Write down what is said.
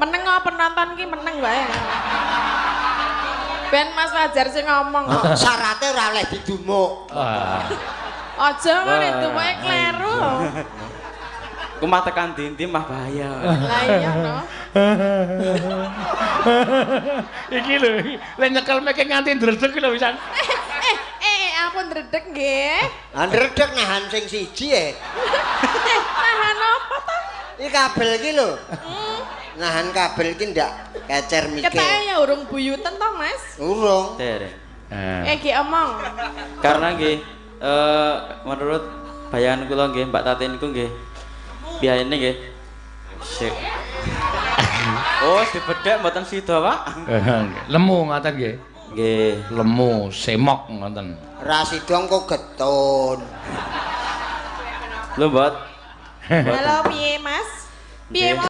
Meneng kok penonton ki meneng wae. Ben Mas Fajar sing ngomong kok. Syarate ora oleh didumuk. Aja ngene dumuke kleru. Ku mah tekan dindi mah bahaya. Lah iya no. Iki lho, lek nyekel meke nganti ndredeg lho pisan. Ampun ndredeg nggih. Ah ndredeg nahan sing siji e. Nahan apa ta? Iki kabel iki lho. Nahan kabel iki ndak kecer mikir. Ketake ya urung buyuten to, Mas? Urung. Dereng. Ki omong. Karena nggih menurut bayangan kula nggih Mbak Tatin niku nggih piyayene nggih. Sik. Oh, dibedhek mboten sida, Pak. Lemu ngoten nggih. Nggih. Lemu semok ngoten. Ra sida engko getun. Lho, Mbot. Halo, piye, Mas? Piye?